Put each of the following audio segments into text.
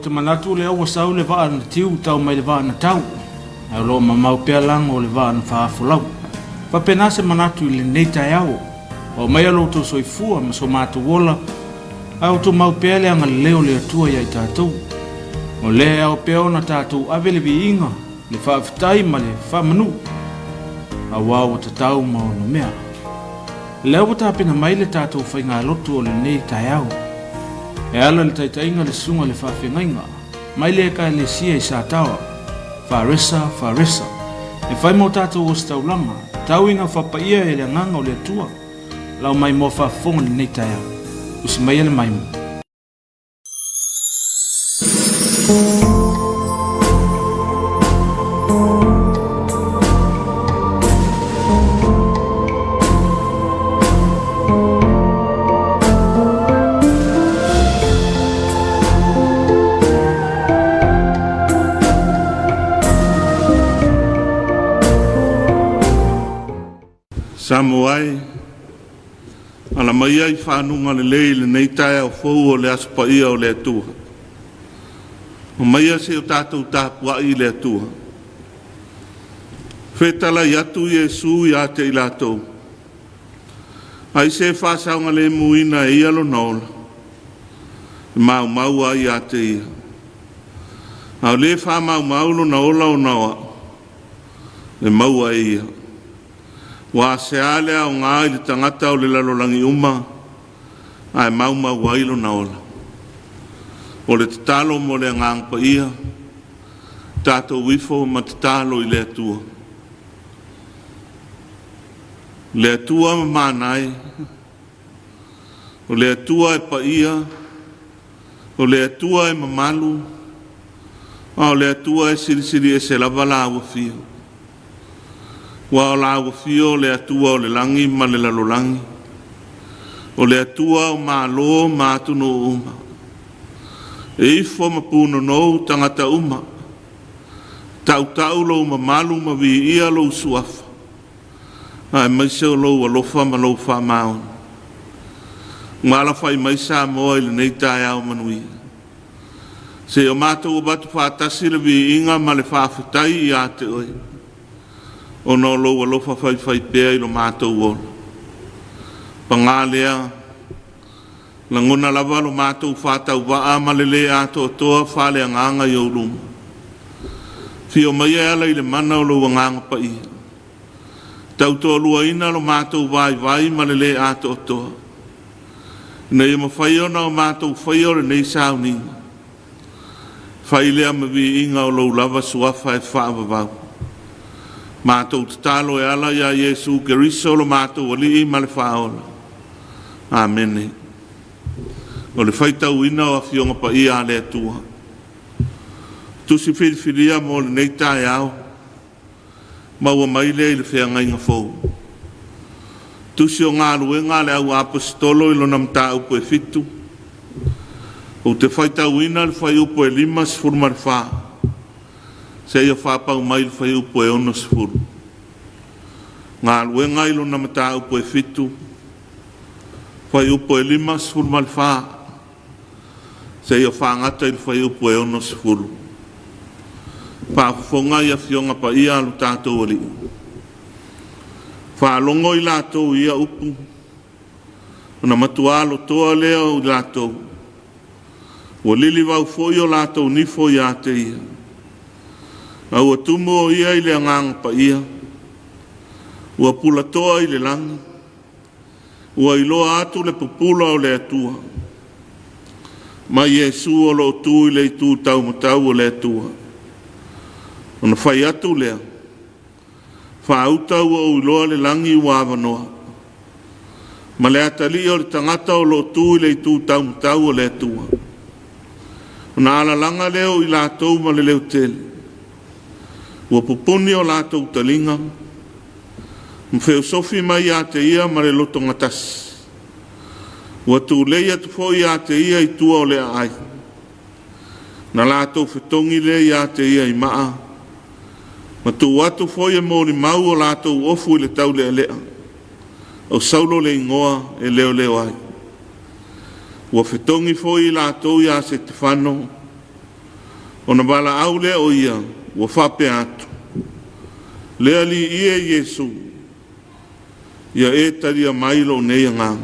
te manatu lea ua sau le vaa na tiu tau mai le vaa na tau, ae o lo o mamao pea lago o le vaa na faafolau. Faapena se manatu i lenei taeao. Ua aumaia lo outou soifua ma so matou ola, ae o tumau pea le agalelei o le Atua ia i tatou. O lea e ao pea ona tatou ave le viiga, le faafetai ma le faamanu, aua ua tatau ma ono mea. O lea ua tapena mai le tatou faigalotu o lenei taeao. E ala i le taitaiga le susuga i le faafeagaiga mai le Ekalesia i Sataoa, Faresa Faresa, e fai mo tatou ositaulaga, tau ina faapaia e le Agaga o le Atua. Lau maimoa faafofoga i lenei taeao. Usi maia le maimoa. Samoa e, ala mai ai fanuga lelei i lenei taeao fou o le Aso Paia o le Atua. Omaia se i o tatou tapuai i le Atua. Fetalai atu Iesu ia te i latou, ai se faasaogalemuina e ia lona ola, e maumau ai ia te ia. A o le faamaumau lona ola ona o au, e maua e ia. Ua asea le aoga i le tagata o le lalolagi uma ae maumau ai lona ola. O le tatalo mo le Agaga Paia, tatou ifo ma tatalo i le Atua. Le Atua mamana e, o le Atua e paia, o le Atua e mamalu, a o le Atua e silisili ese lava laua fio. Ua o laua fio o le Atua o le lagi ma le lalolagi, o le Atua o malo ma atunuu uma. E ifo ma punonou tagata uma, tautau lou mamalu ma viia lou suafa, aemaise o lou alofa ma lou faamaoni. Ua alafai mai Samoa i lenei taeao manuia. Seia o matou avatu faatasi le viiga ma le faafetai ia te oe, ona o lou alofa faifaipea i lo matou ola. Paga lea, lagona lava lo matou faatauvaa ma le lē atoatoa faaleagaga i ou luma. Afio mai e ala i le mana o lou Agaga Paia, tautoaluaina lo matou vaivai ma le lē atoatoa, ina ia mafai ona o matou faia o lenei sauniga. Fai lea ma viiga o lou lava suafa e faavavau. Matou tatalo e ala iā Iesu Keriso lo matou Alii ma le Faaola. Amene. O le faitauina o Afioga Paia a le Atua. Tusi filifilia mo lenei taeao. Maua mai lea i le feagaiga fou. Tusi o Galuega a le Au Aposetolo i lona mataupu e 7. Ou te faitauina le fuaiupu e 54 seia faapau mai le fuaiupu e 60. Galuega i lona mataupu e 7, fuaiupu e 54 seia faagata i le fuaiupu e 60. Faafofoga i Afioga Paia a lo tatou Alii. Faalogo i latou i ia upu, ona matuā lotoa lea o i latou, ua lilivau foi o latou nifo ia te ia. A ua tumu o ia i le Agaga Paia, ua pulatoa i le lagi, ua iloa atu le pupula o le Atua, ma Iesu o lo o tu i le itu taumatau o le Atua. Ona fai atu lea, Faauta ua ou iloa le lagi ua avanoa, ma le atalii o le tagata o lo o tu i le itu taumatau o le Atua. Ona alalaga lea o i latou ma le leotele, ua pupuni o latou taliga, ma feosofi mai ia te ia ma le lotogatasi. Ua tulei atu foi ia te ia i tua o le aai, na latou fetogi lea ia te ia i maa, ma tuu atu foi e molimau o latou ofu i le taulealea, o Saulo le igoa e leoleo ai. Ua fetogi foi i latou ia Setefano, Ona valaau lea o ia ua faapea atu, Le Alii e Iesu, ia e talia mai lou nei agaga.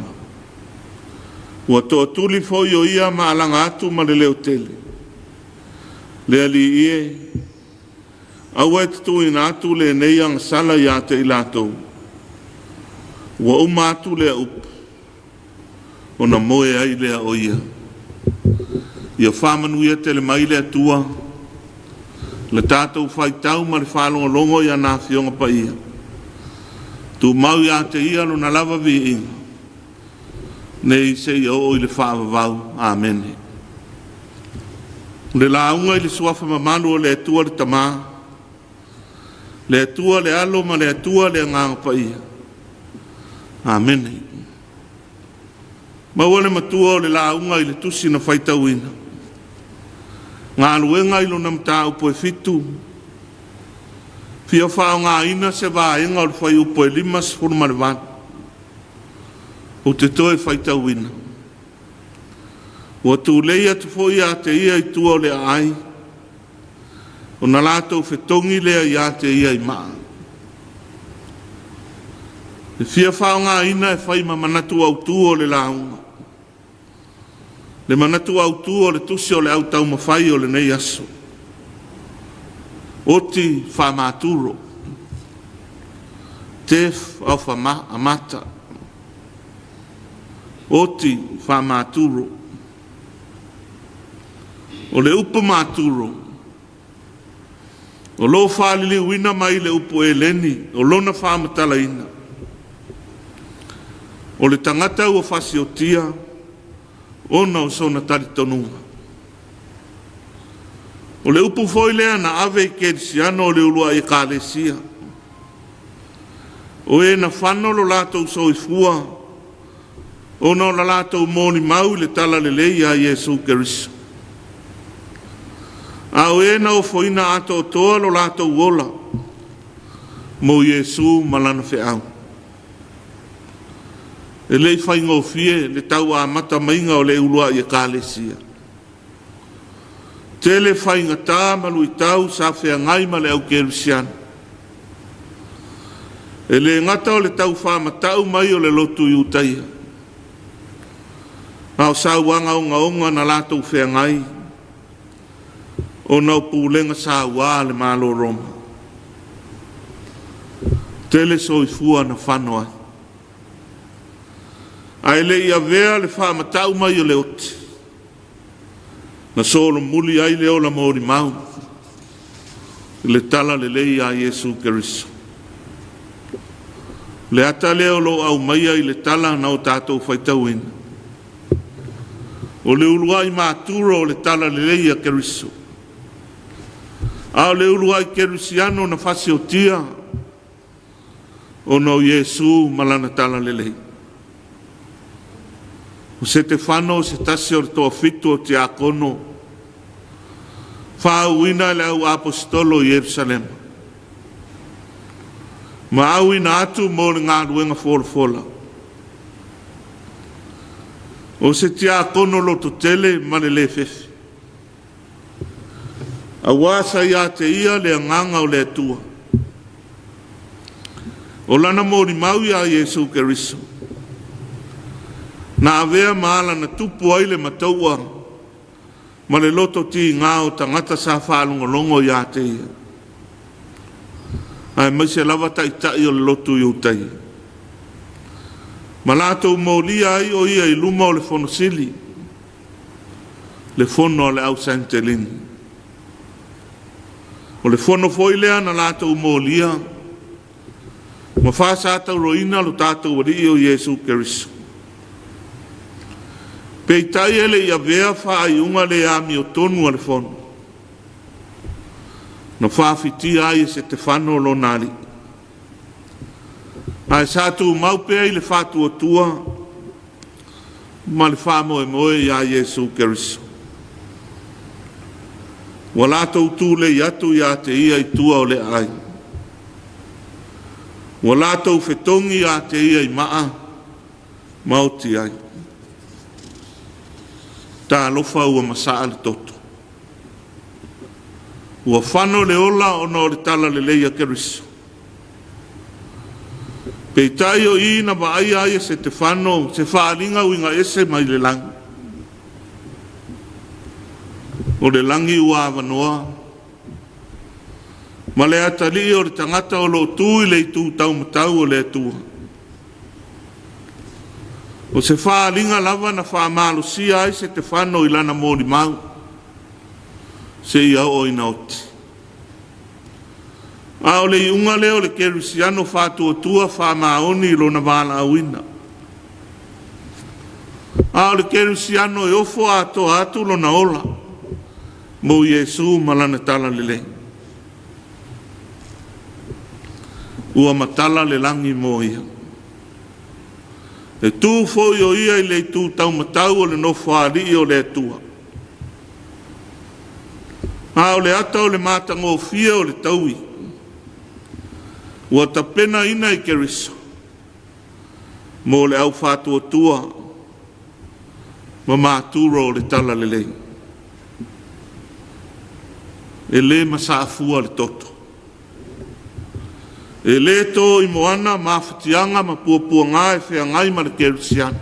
Ua toatuli foi o ia ma alaga atu ma le leo tele, Le Alii e, aua e te tuuina atu lenei agasala ia te i latou. Ua uma atu lea upu, ona moe ai lea o ia. Ia faamanuia tele mai le Atua le tatou faitau ma le faalogologo i ana Afioga Paia. Tumau ia te Ia Lona lava viiga, nei seia oo i le faavavau. Amene. O le lauga i le Suafa mamalu o le Atua le Tama, le Atua le Alo ma le Atua le Agaga Paia. Amene. Maua le matua o le lauga i le tusi na faitauina. Galuega i lona mataupu e 7, fia faaaogaina se vaega o le fuaiupu e 58 ou te toe faitauina. Ua tulei atu foi ia te ia i tua o le aai, ona latou fetogi lea ia te ia i maa. E fia faaaogaina e fai ma manatu autu o le lauga, le manatu autu o le tusi o le au taumafai o lenei aso. Oti faamaturo, death of a martyr. Oti faamaturo. O le upu maturo, o lo o faaliliuina mai le upu Eleni o lona faamatalaina, o le tagata ua fasiotia ona o sona talitonuga. O le upu foi lea na ave i kerisiano o le uluai ekalesia, o e na fano lo latou soifua ona o la latou molimau i le talalelei ia Iesu Keriso. A o e na ofoina atoatoa lo latou ola mo Iesu ma lana feau. E le i faigofie le tau amata maiga o le uluai ekalesia. Tele faigata ma luitau sa feagai ma le au kerisiano. E le gata o le tau faamatau mai o le lotu Iutaia, a o sauaga ogaoga na latou feagai ona o pulega saua a le Malo Roma. Tele soifua na fano ai. Ae le i avea le faamatau mai o le oti, na solomuli ai le ola molimau i le talalelei a Iesu Keriso. O le ata lea o lo o aumaia i le tala na o tatou faitauina, o le uluai matura o le talalelei a Keriso, a o le uluai kerisiano na fasiotia ona o Iesu ma lana talalelei. O Setefano o se tasi o le toafitu o tiakono faauuina e le au aposetolo i Ierusalema, ma auina atu mo le galuega folafola. O se tiakono lototele ma le le fefe, aua sa ia te ia le agaga o le Atua. O lana molimau iā Iesu Keriso, na avea ma ala na tupu ai le mataua ma le loto tigā o tagata sa faalogologo ia te ia, aemaise lava taitai o le lotu Iutaia, ma latou molia ai o ia i luma o le Fono Sili, le fono a le au Sanetelini. O le fono foi lea na latou molia ma faasatauroina lo tatou Alii o Iesu Keriso. Peitai e le i avea faaiuga le amiotonu a le fono, na faafitia ai e Setefano lona alii. Ae sa tumau pea i le faatuatua ma le faamoemoe iā Iesu Keriso. Ua latou tulei atu ia te ia i tua o le aai. Ua latou fetogi ia te ia i maa ma oti ai. Talofa ua masaa le toto. Ua fano le ola ona o le talalelei a Keriso. Peitai o i na vaaia ai e Setefano se faaaliga uiga ese mai le lagi. O le lagi ua avanoa, ma le atalii o le tagata o lo o tu i le itu taumatau o le Atua. O se faaaliga lava na faamalosia ai Setefano i lana molimau seia oo ina oti. A o le iuga lea o le kerisiano faatuatua faamaoni i lona valaauina. A o le kerisiano e ofo atoa atu lona ola mo Iesu ma lana talalelei. Ua matala le lagi mo ia. E tu foi o ia i le itu taumatau o le Nofoalii o le Atua. A o le ata o le matagofie o le taui ua tapenaina i Keriso mo le au faatuatua ma matura o le talalelei. E le masaa fua le toto. E le to i moana mafatiaga ma puapuaga e feagai ma le kerisiano,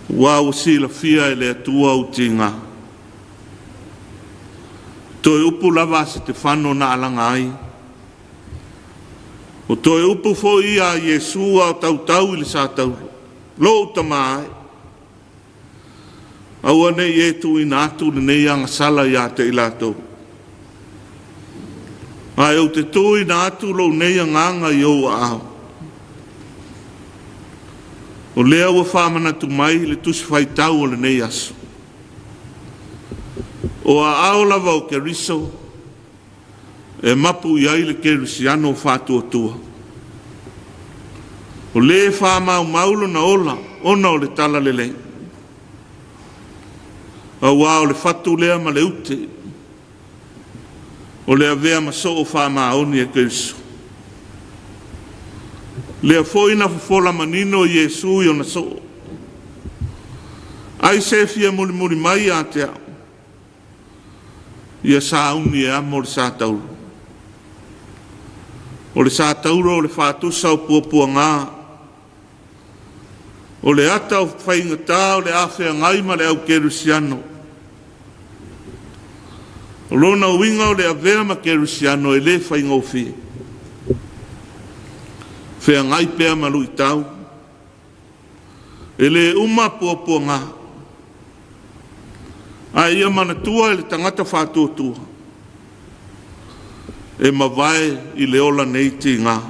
aua ua silafia e le Atua ou tiga. Toe upu lava a Setefano na alaga ai. O toe upu foi ia a Iesu a o tautau i le satauro, Lou tama e, Aua ne i e tuuina atu lenei agasala ia te i latou, ae ou te tuuina atu lou nei agaga i ou aao. O lea ua faamanatu mai le Tusi Faitau o lenei aso, o aao lava o Keriso e mapu i ai le kerisiano faatuatua. O lē faamaumau lona ola ona o le talalelei, auā o le fatu lea ma le ute o le avea ma soo faamaoni e Keriso. Lea foi na fofola manino Iesu i ona soo, ai se fia mulimuli mai ia te au, ia sauni e amo le satauro. O le satauro o le faatusa o puapuaga, o le ata o faigata o le a feagai ma le au kerisiano. O lona uiga o le avea ma kerisiano e le faigofie. Feagai pea ma luitau, E le uma puapuaga, ae ia manatua e le tagata faatuatua, e mavae i le ola nei tiga.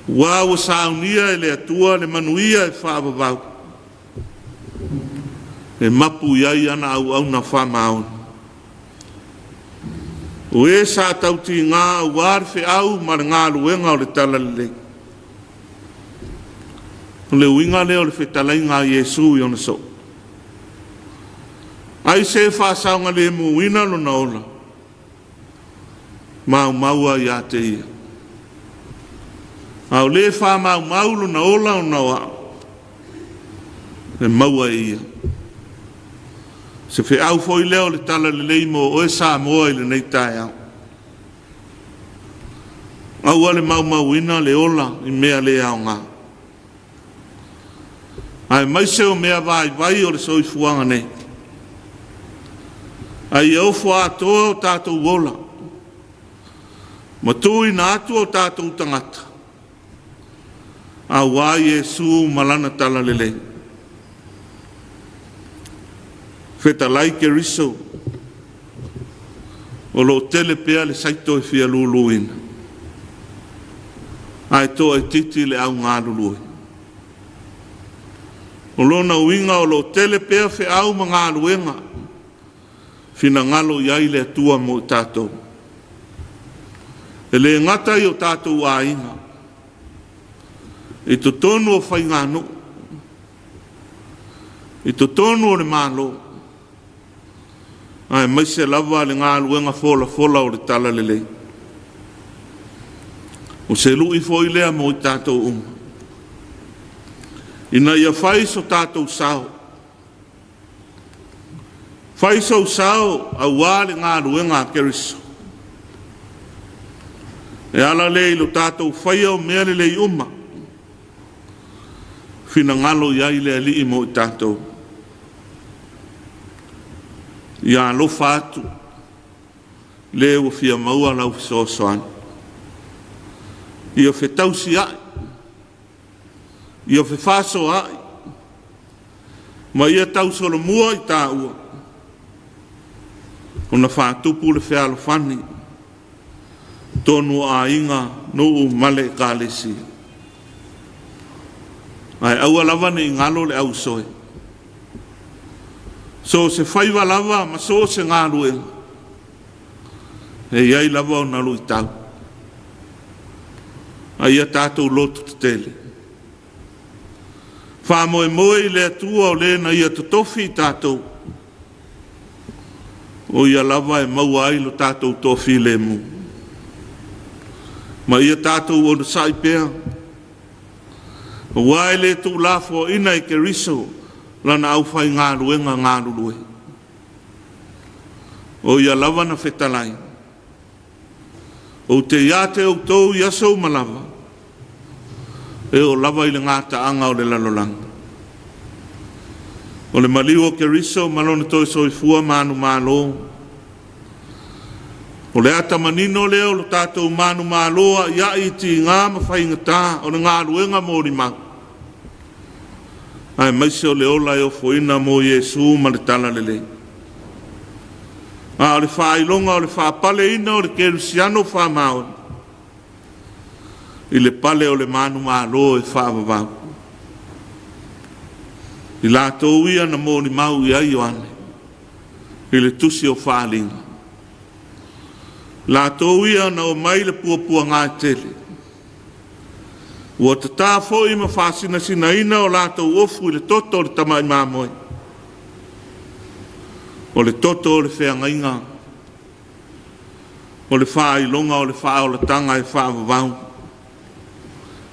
Aua ua saunia e le Atua le manuia e faavavau, e mapu i ai ana auauna faamaoni. O e sa tautiga aua le feau ma le galuega o le talalelei. O le uiga lea o le fetalaiga a Iesu i ona soo. Ai se faasaogalemuina lona ola, maumau ai ia te ia. A o le faamaumau lona ola ona o au, e maua e ia. Se feau foi lea o le talalelei mo oe Samoa i lenei taeao. Aua le maumauina le ola i mea le aoga, aemaise o mea vaivai o le soifuaga nei. A ia ofo atoa o tatou ola ma tuuina atu o tatou tagata aua Iesu ma Lana talalelei. Fetalai Keriso, o lo o tele pea le saito e fia luluina, ae toaitiiti le au galulue. O lona uiga o lo o tele pea feau ma galuega finagalo i ai le Atua mo i tatou. E le gata i o tatou aiga, i totonu o faiganuu, i totonu o le Malo, aemaise lava le galuega folafola o le talalelei. O se lui foi lea mo i tatou uma, ina ia fai so tatou sao. Fai sou sao aua le galuega a Keriso. E ala lea i lo tatou faia o mea lelei uma, finagalo i ai le Alii mo i tatou. Ia alofa atu le ua fia maua lau fesoasoani. Ia fetausiai, ia fefaasoaai, ma ia tausolomua i taua ona faatupu le fealofani totonu o aiga, nuu ma le Ekalesia. Ae aua lava ne i galo le ausoe. So o se faiva lava ma so o se galuega, e i ai lava ona luitau. A ia tatou loto tetele, faamoemoe i le Atua o le na Ia totofi i tatou, o Ia lava e maua ai lo tatou toafilemu. Ma ia tatou onosai pea, aua e le tuulafoaiina e Keriso lana aufaigaluega galulue. O Ia lava na fetalai, Ou te ia te outou i aso uma lava, e oo lava i le gataaga o le lalolagi. O le maliu o Keriso ma lona toe soifua manumalo, o le ata manino lea o lo tatou manumalo a'ia'i i tiga ma faigata o le galuega molimau, aemaise o le ola e ofoina mo Iesu ma le Talalelei. A o le faailoga o le faapaleina o le kerisiano faamaoni i le pale o le manumalo e faavavau. I latou ia na molimau i ai Ioane i le tusi o Faaaliga, latou ia na omai i le puapuaga e tele, ua tata foi ma faasinasinaina o latou ofu i le toto o le tamai mamoe, o le toto o le feagaiga, o le faailoga o le faaolataga e faavavau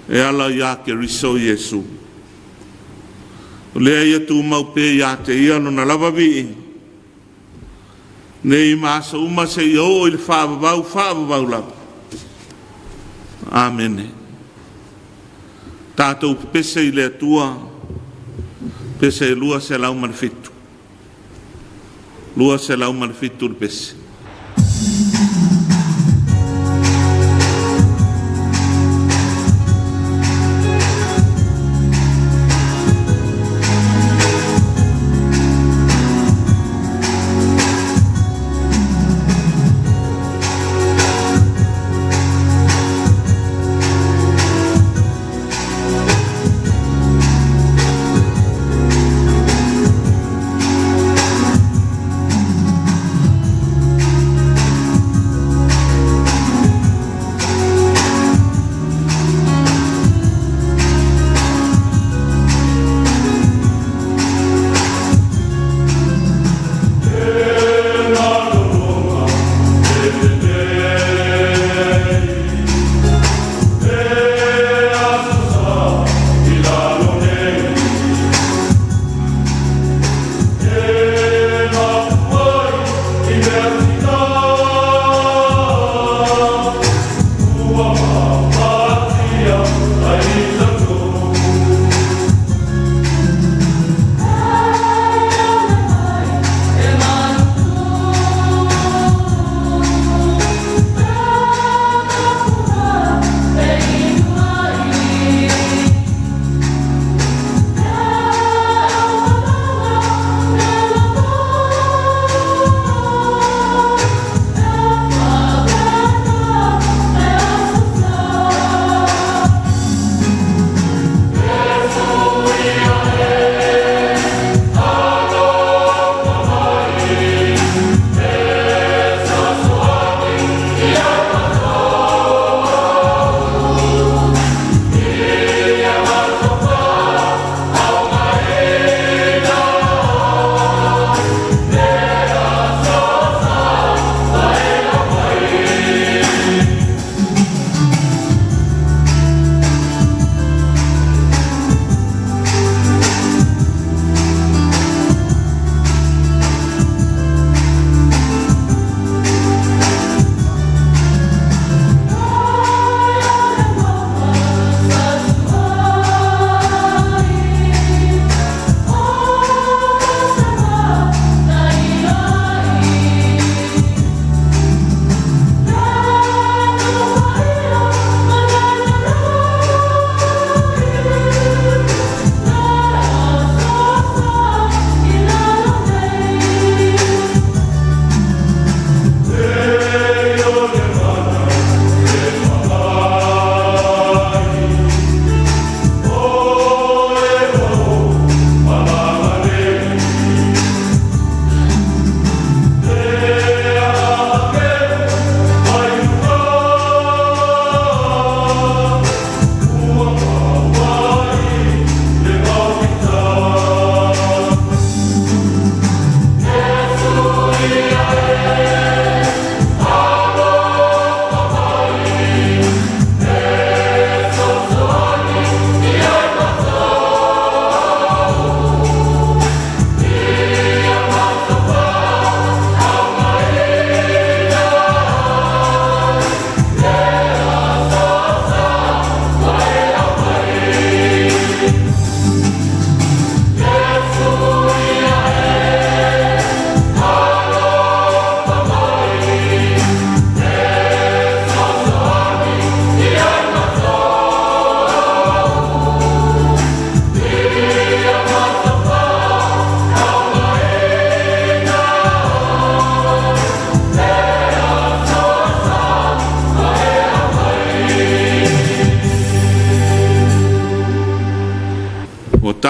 e ala ia Keriso Iesu. O lea ia tumau pea ia te Ia lona lava viiga, nei ma aso uma seia oo i le faavavau faavavau lava. Amene. Tatou pepese i le Atua, pese 207. 207 le pese.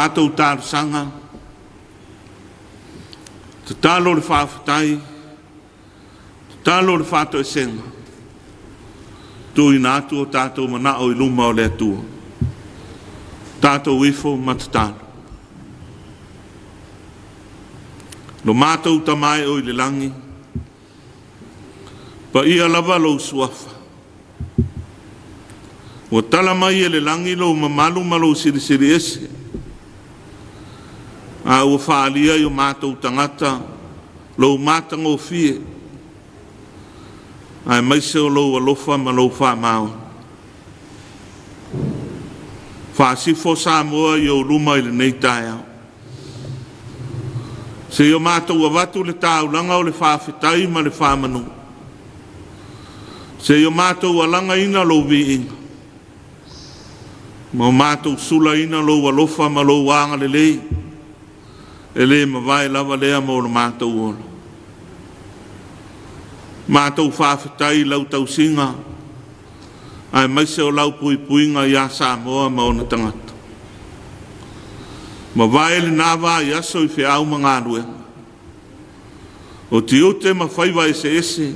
Matou talosaga, tatalo le faafetai, tatalo le faatoesega, tuuina atu o tatou manao i luma o le Atua. Tatou ifo ma tatalo. Lo matou Tama e o i le lagi, paia lava lou suafa. Ua tala mai e le lagi lou mamalu ma lou silisili ese, a ua faaalia i o matou tagata lou matagofie, aemaise o lou alofa ma lou faamaoni. Faasifo Samoa i ou luma i lenei taeao. Seia matou avatu le taulaga o le faafetai ma le faamanu. Seia matou alagaina lou viiga ma o matou sulaina lou alofa ma lou agalelei, e le mavae lava lea mo lo matou ola. Matou faafetai i lau tausiga aemaise o lau puipuiga ia Samoa ma ona tagata. Mavae lena vaiaso i feau ma galuega, o tiute ma faiva eseese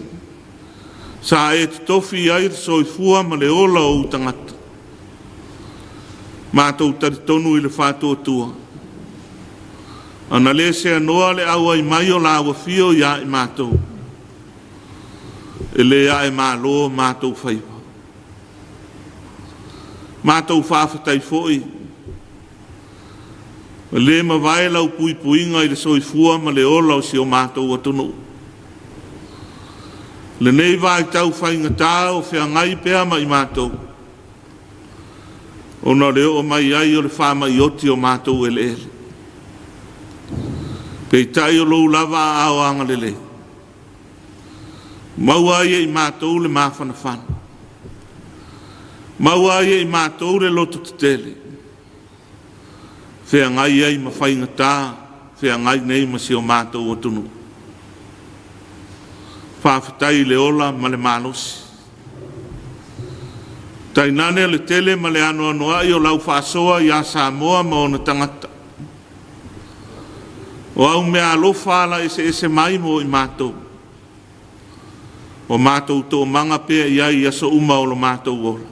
sa e totofi i ai le soifua ma le ola o ou tagata. Matou talitonu i le faatuatua, ana le seanoa le auai mai o lau afio ia i matou, e le ae malo matou faiva. Matou faafetai foi, e le mavae lau puipuiga i le soifua ma le ola o si o matou atunuu. Lenei vaitau faigata o feagai pea ma i matou, ona o le oo mai ai o le faamai oti o matou eleele. Peitai o lou lava aao agalelei, maua ai e i matou le mafanafana, maua ai e i matou le loto tetele, feagai ai ma faigata feagai nei ma si o matou atunuu. Faafetai i le ola ma le malosi. Tainane le tele ma le anoanoai o lau faasoa ia Samoa ma ona tagata. O au meaalofa ala eseese mai mo i matou. O matou toomaga pea i ai i aso uma o lo matou ola.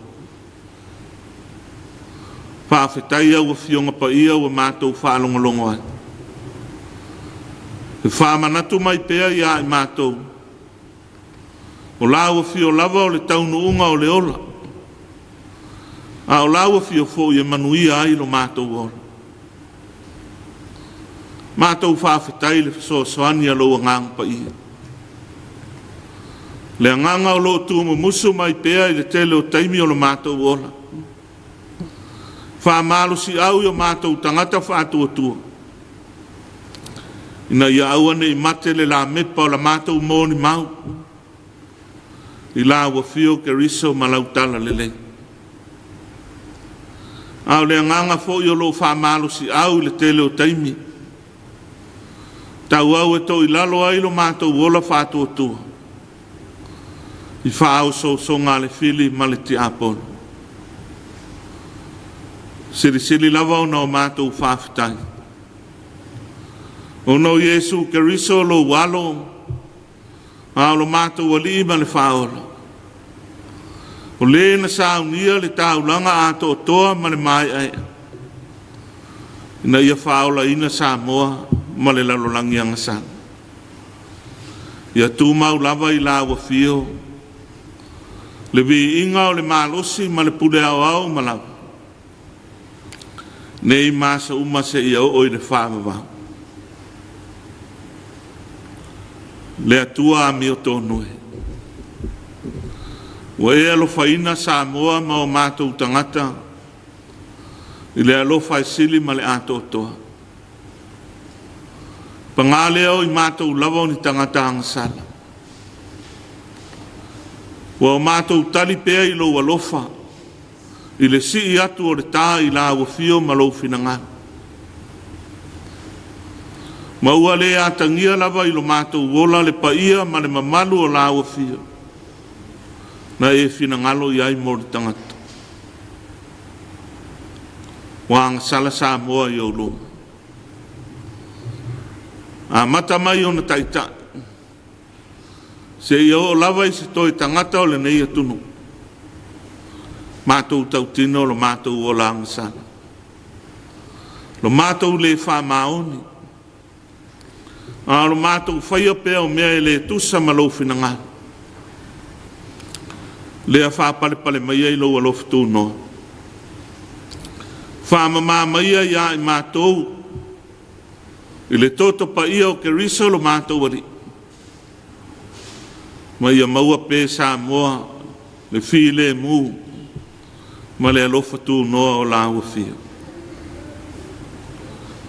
Faafetai au Afioga Paia ua matou faalogologo ai. E faamanatu mai pea ia i matou, o lau afio lava o le taunuuga o le ola, a o lau afio foi e manuia ai lo matou ola. Matou faafetai i le fesoasoani a lou Agaga Paia. Le agaga o lo o tumumusu mai pea i le tele o taimi o lo matou ola. Faamalosiau i o matou tagata faatuatua, ina ia aua ne i mate le lamepa o la matou molimau i lau afio Keriso ma lau talalelei. A o le agaga foi o lo o faamalosiau i le tele o taimi, tauau e toilalo ai lo matou ola faatuatua i faaosoosoga a le fili ma le tiapolo. Silisili lava ona o matou faafetai, ona o Iesu Keriso lou alo, a o lo matou Alii ma le Faaola, o le na saunia le taulaga atoatoa ma le maeaea, ina ia faaolaina Samoa ma le lalolagi agasala. Ia tumau lava i lau afio le viiga o le malosi ma le pule aoao ma lava, nei ma aso uma seia oo i le faavavau. Le Atua amiotonu e, ua e alofaina Samoa ma o matou tagata i le alofa e sili ma le atoatoa. Paga lea o i matou lava o ni tagata agasala. Ua o matou tali pea i lou alofa i le sii atu o le tā i lau afio ma lou finagalo. Ma ua le atagia lava i lo matou ola le paia ma le mamalu o lau afio na e finagalo i ai mo le tagata. Ua agasala Samoa i ou luma. Amata mai ona taitai, seia oo lava i se toe tagata o lenei atunuu. Matou tautino lo matou ola agasala, lo matou le faamaoni, a o lo matou faia pea o mea e le tusa ma lou finagalo. Lea faapalepale mai ai lou alofa tunoa. Faamama maia ia i matou i le toto paia o Keriso lo matou Alii, ma ia maua pē Samoa le filemu ma le alofa tunoa o la ua fia.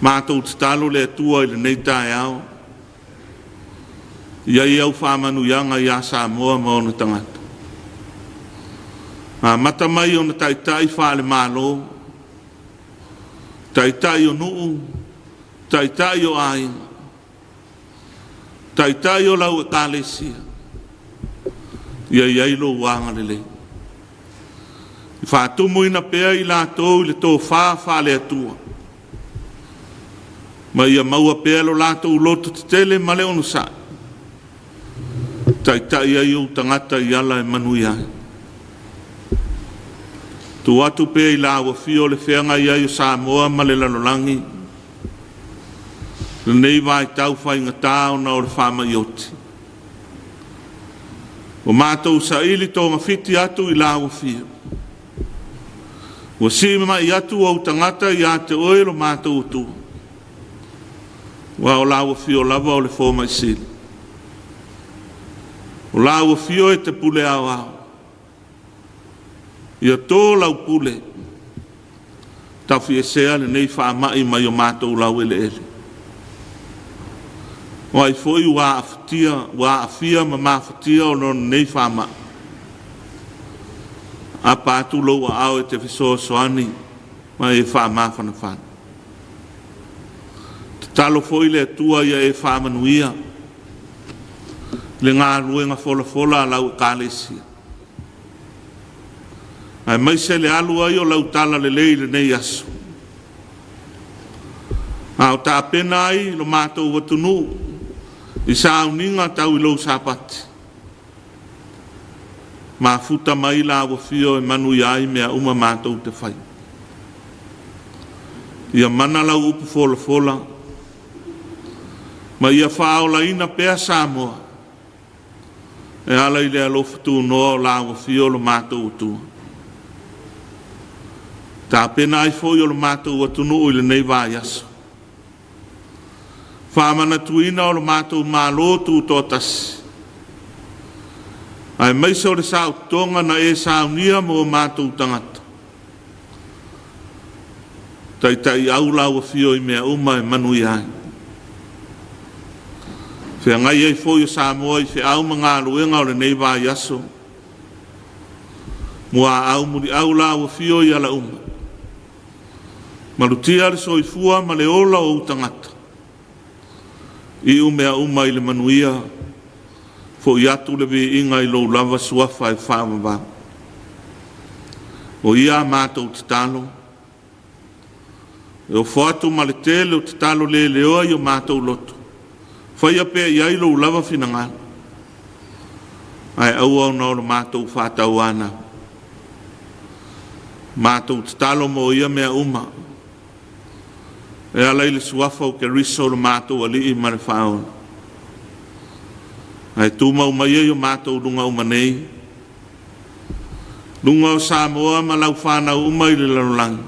Matou tatalo le Atua i lenei taeao, ia i au faamanuiaga ia Samoa ma ona tagata. Amata mai ona taitai faale-Malo, taitai o nuu, taitai o aiga, Taitai o lau Ekalesia, ia i ai lou agalelei. E faatumuina pea i latou i le tofa faale-Atua, ma ia maua pea lo latou loto tetele ma le onosai, e taitai ai ou tagata i ala e manuia ai. Tuu atu pea i lau afio le feagai ai o Samoa ma le lalolagi, lenei vaitau faigata ona o le faamai oti. Ua matou saili togafiti atu i la ua fia. Ua siimai atu ou tagata ia te oe lo matou Atua, aua o lau afio lava o le fomai sili. O lau afio e te pule aoao. Ia to lau pule, tafiesea lenei faamai mai o matou laueleele. O ai foi ua aafatia, ua aafia ma mafatia ona o lenei faamai. Apa atu lou aao e te fesoasoani ma e faamafanafana. Tatalo foi le Atua ia e faamanuia le galuega folafola a lau Ekalesia, aemaise le alu ai o lau talalelei i lenei aso. A o tapena ai lo matou atunuu i sauniga tau i lou Sapati, mafuta mai la ua fio e manuia ai mea uma matou te fai. Ia mana lau upu folafola ma ia faaolaina pea Samoa e ala i le alofa tunoa o la ua fio lo matou Atua. Tapena ai foi o lo matou atunuu i lenei vaiaso. Faamanatuina o lo matou Malo Tutoatasi, aemaise o le saototoga na e saunia mo matou tagata. Taitaiau lau afio i mea uma e manuia ai. Feagai ai foi o Samoa i feau ma galuega o lenei vaiaso. Muaau muliau lau afio i ala uma. Malutia le soifua ma le ola o ou tagata. Iu mea uma i le manuia, foi atu le viiga i lou lava suafa e faavavau. O ia a matou tatalo, e ofo atu ma le tele o tatalo leleoa i o matou loto, faia pea i ai lou lava finagalo, ae aua ona o lo matou faatauanau. Matou tatalo mo ia mea uma, e ala i le suafa o Keriso lo matou Alii ma le Faaola. Ae tumau mai ai o matou luga uma nei, luga o Samoa ma lau fanau uma i le lalolagi.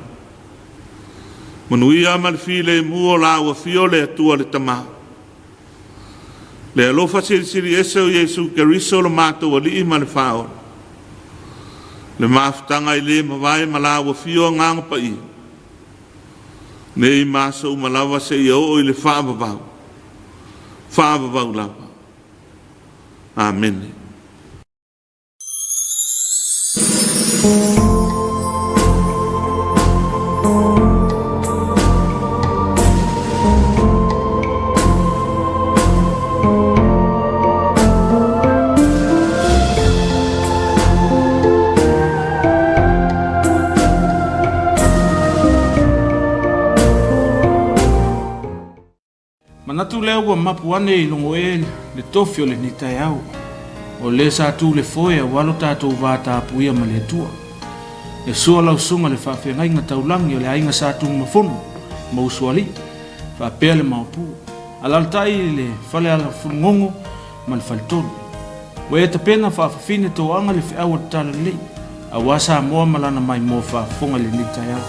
Manuia ma le filemu o la ua afio le Atua le Tama. Le alofa silisili ese o Iesu Keriso lo matou Alii ma le Faaola. Le mafutaga e le mavae ma la ua afio Agaga Paia. Nei ma aso uma lava seia oo i le faavavau, faavavau lava. Amene. Manatu lea ua mapu ane i logo ē le tofi o lenei taeao, o le sa tu le foe aua lo tatou va tapuia ma le Atua. E sua lau susuga le faafeagaiga taulagi o le aiga Sa Tunumafono ma Usoalii, faapea le Maopu. Alalatai i le fale alafulugogo ma le faletolu. Ua e tapena faafafine toaga le feau o le Talalelei, aua Samoa ma lana maimoa faafofoga i lenei taeao.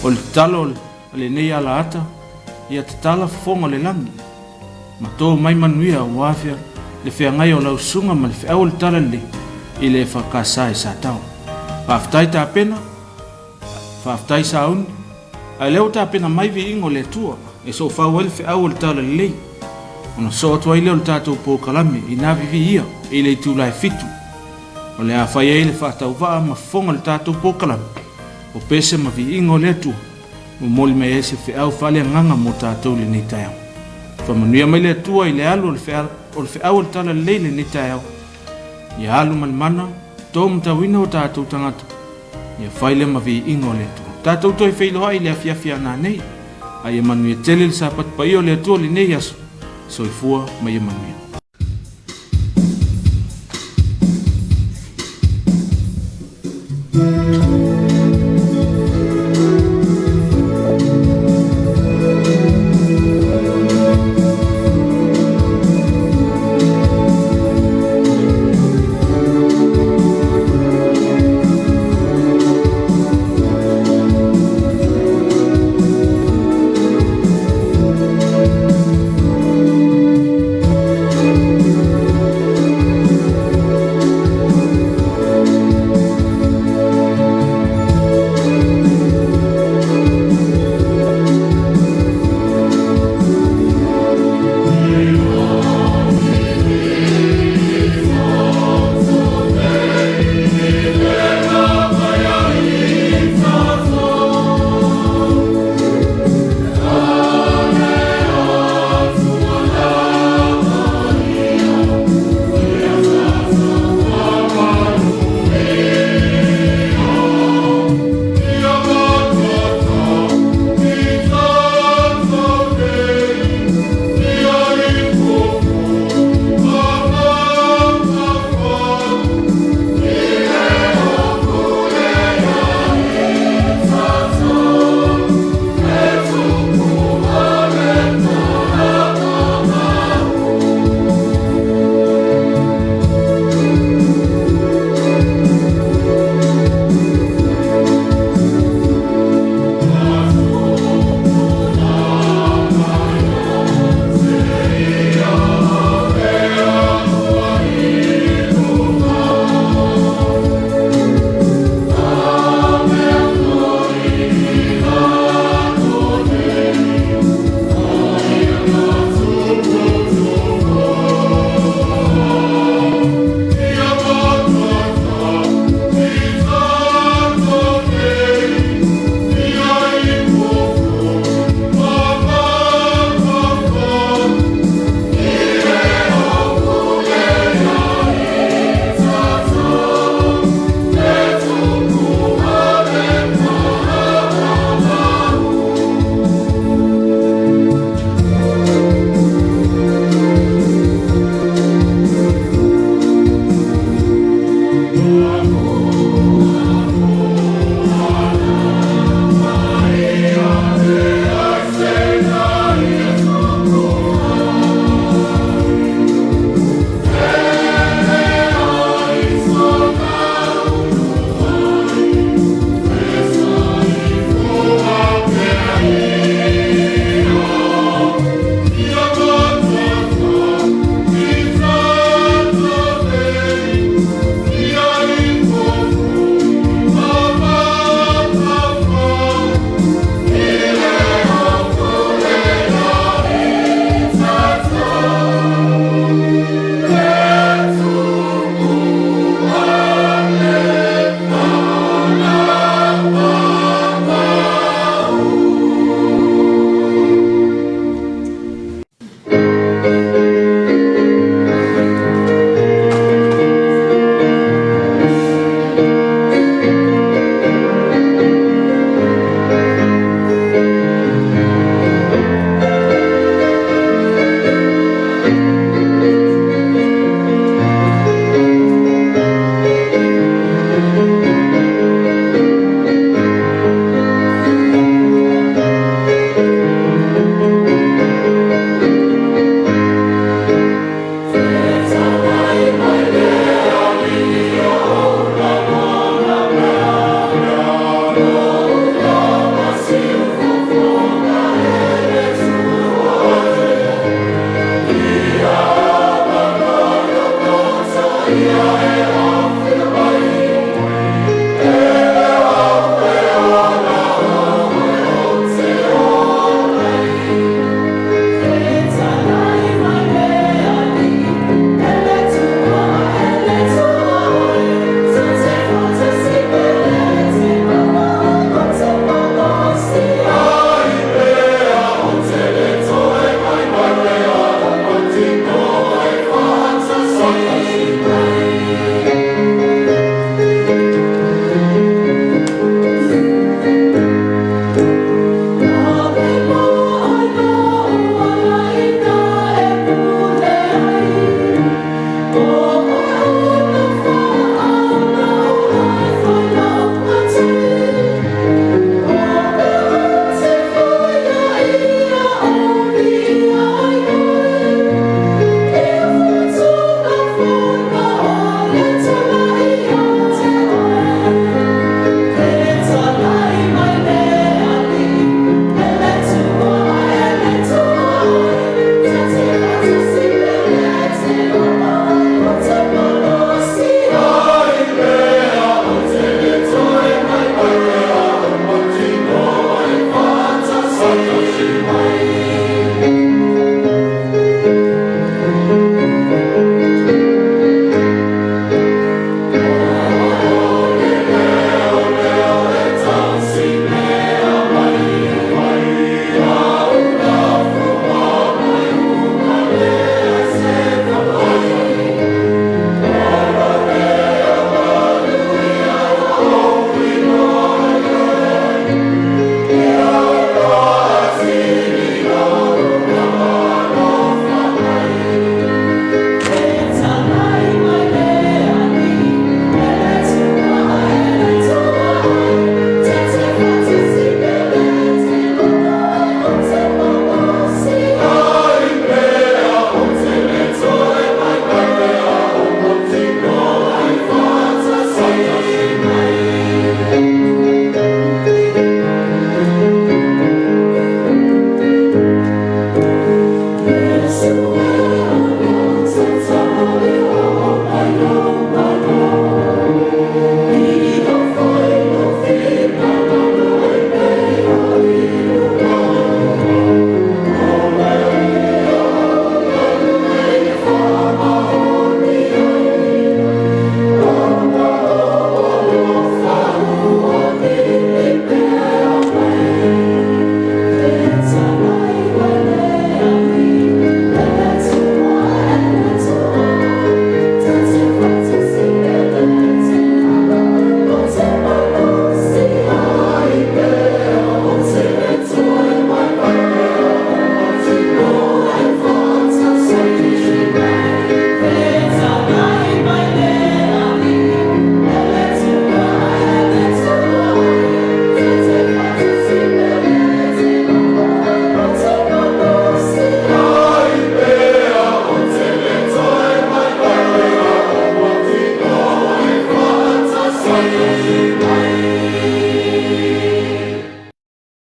O le tatalo a lenei alaata, ia tatala fofoga o le lagi, ma to mai manuia aua le feagai o lau susuga ma le feau o le Talalelei i le EFKS i Sataoa. Faafetai tapena, faafetai sauni. A o lea ua tapena mai viiga o le Atua e soofau ai le feau o le Talalelei, ona sosoo atu ai lea o le tatou polokalame i nā viviia i le itula e fitu. O le a fai ai le faatauvaa ma fofoga o le tatou polokalame o pese ma viiga o le Atua, momoli mai ai se feau faaleagaga mo tatou i lenei taeao. Faamanuia mai le Atua i le alu o le feau o le Talalelei i lenei taeao. Ia alu ma le mana, to matauina o tatou tagata, ia fai lea ma viiga o le Atua. Tatou toe feiloai i le afiafi a nanei, a ia manuia tele le Sapati paia o le Atua i lenei aso. Soifua ma ia manuia.